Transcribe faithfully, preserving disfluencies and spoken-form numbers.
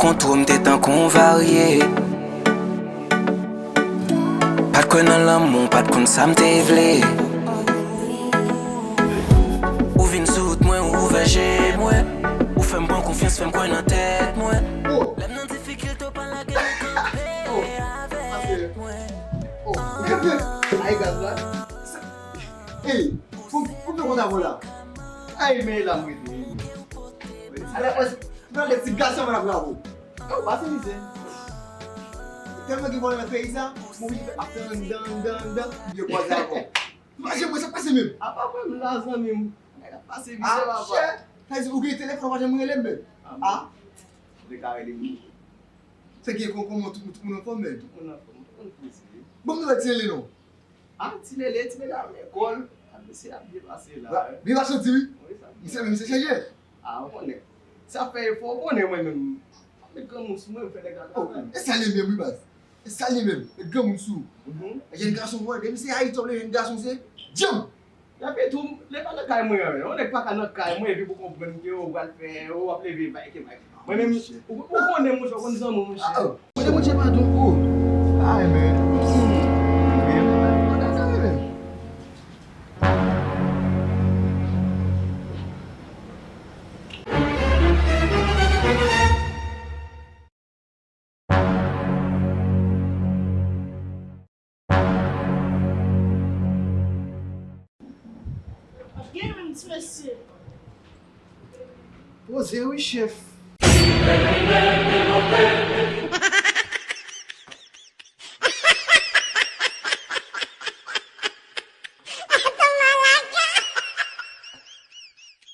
Kontwòl m te tankou yon varye. Pa t kwè nan lanmou, pa t konn sa m te vle. Ou vin sou wout mwen, ou ouvè je mwen. Ou fè m pran konfyans, fè m kwè nan tèt mwen. Lè m nan difikilte, ou pa lage m, ou kanpe avèk mwen. Oh, ou kanpe? Ay, gaz la. Hey, pou, pou fè konta pou la. Ay, men la m rete. Ala, pase, pral de ti gason, mwen ap bravo. Ou pase mizè. Tèlman gen vòlè nan peyi sa, m oblije fè ap fè anndan, anndan, anndan, m byen kwaze avè w. Mache mwen, sa k pase menm? Apa mwen m la, zanmi m. Nèg ap pase mizè, papa. Sa vle di ou gen telefòn, ou pa janm rele m menm? Ah. Ou te ka rele m. Se gen kon, kòman tout, tout moun anfòm menm? Tout moun anfòm, tout moun poze. Bon, m te wè ti lele non. Ah, ti lele, ti lele ap lekòl. Ah, mesye ap byen pase la. Byen pase, di wi. Wi, sa byen. Misye, misye chanje. Ah, ou konnen. Sa fè efò, ou konnen mwen menm. Met granmoun sou mwen, m fè nèg la travay. E sa li menm, wi, baz. E sa li menm, met granmoun sou. Jèn gason, wè, depi se Ayiti, w ap jèn gason, se djanm. Epi tou, lè pa nan kay mwen an, yon nèg pa ka nan kay mwen, epi pou konprann ke w pral fè, w ap leve bay ke bay. Mwen menm, ou, ou konnen, monchè, ou konn zanmi w, monchè. Kote Bondye pa tou? Ay, men. Gen menm ti mesye. Poze wi, chèf.